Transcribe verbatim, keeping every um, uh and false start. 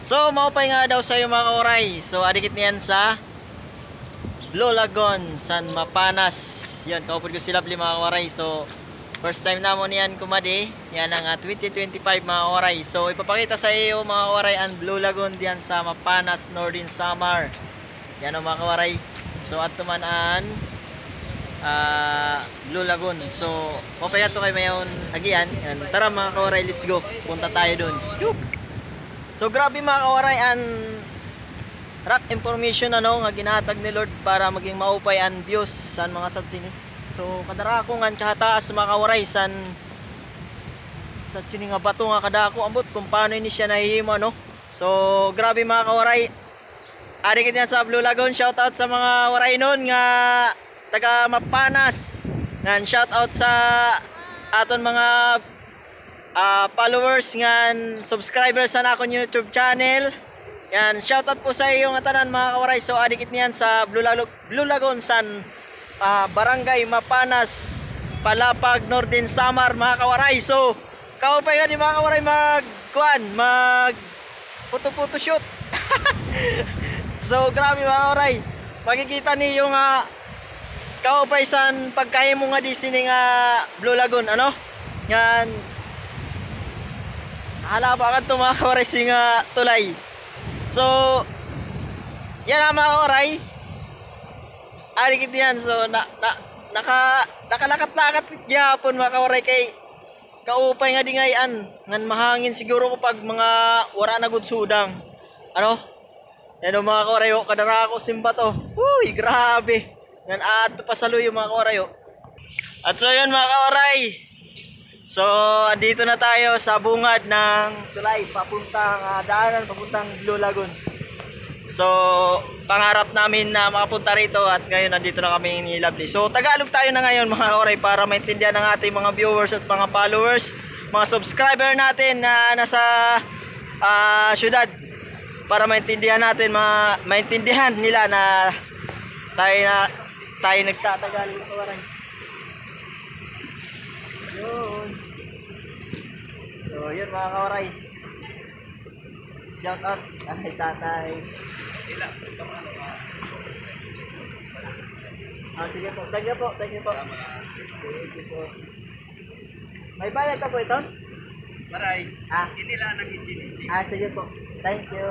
So, maupay nga adlaw sa iyo, mga kawaray. So, adi kita niyan sa Blue Lagoon, san Mapanas. Yun, kaupod ko si Lovely, mga kawaray. So, first time namon niyan kumadi. Yana nga twenty twenty-five, mga kawaray. So, ipapakita sa iyo, mga kawaray, an Blue Lagoon diyan sa Mapanas, Northern Samar. Yana, mga kawaray. So, adto man an, ah, Blue Lagoon. So, maupay adto kay may-on agian. Yan. Tara, mga kawaray, let's go. Punta tayo dun. Yup! So, grabe, mga kawaray, an rock information, ano, nga ginhatag ni Lord para maging maupay an views san mga sadsini. So, kadara ko ngan kahataas, mga kawaray, san sadsini nga bato nga kadako, ambot kung paano ini siya nahihimo, ano. So, grabe, mga kawaray. Adi kita sa Blue Lagoon. Shout out sa mga Waraynon nga taga Mapanas. Ngan shout out sa aton mga, ah, followers ngan subscribers sa akon YouTube channel. Yan, shout out po sa iyo nga tanan, mga kawaray. So, adi kita niyan sa Blue Lagoon, Blue Lagoon, san, ah, Barangay Mapanas, Palapag, Northern Samar, mga kawaray. So, kaupay ngadi, mga kawaray, mag, kuan, mag photo, photo shoot. So, grabe, mga kawaray. Makikita niyo nga kaupay san pagkahimo ngadi sini nga Blue Lagoon, ano? Ngan, hala pa kadto, mga kawaray, sini nga tulay. So, yana, mga kawaray. Adi kita niyan. So, na, na, naka, nakalakat-lakat gihapon, mga kawaray, kay kaupay ngadi ngay-an. Ngan mahangin siguro ko pag mga wara na gud sudang. Ano? Yan o, mga kawaray, o, kadara ko simba to. Uy, grabe. Ngan adto pa sa luyo, mga kawaray, o. At so, yun, mga kawaray. So, andito na tayo sa bungad ng tulay, papuntang, ah, daanan, papuntang Blue Lagoon. So, pangarap namin na makapunta rito at ngayon nandito na kami ni Lovely. So, Tagalog tayo na ngayon, mga kawaray, para maintindihan ng ating mga viewers at mga followers, mga subscriber natin na nasa, ah, syudad, para maintindihan natin, ma-, maintindihan nila na tayo na, tayo nagtatagalog, mga kawaray. Yun. So, yun, mga kawaray. Shout out kay tatay. Ah, sige po. Thank you po. Thank you po. Thank you po. May bayad pa po ito? Maray. Ah. Ini la nag-itchin-itchin. Ah, sige po. Thank you.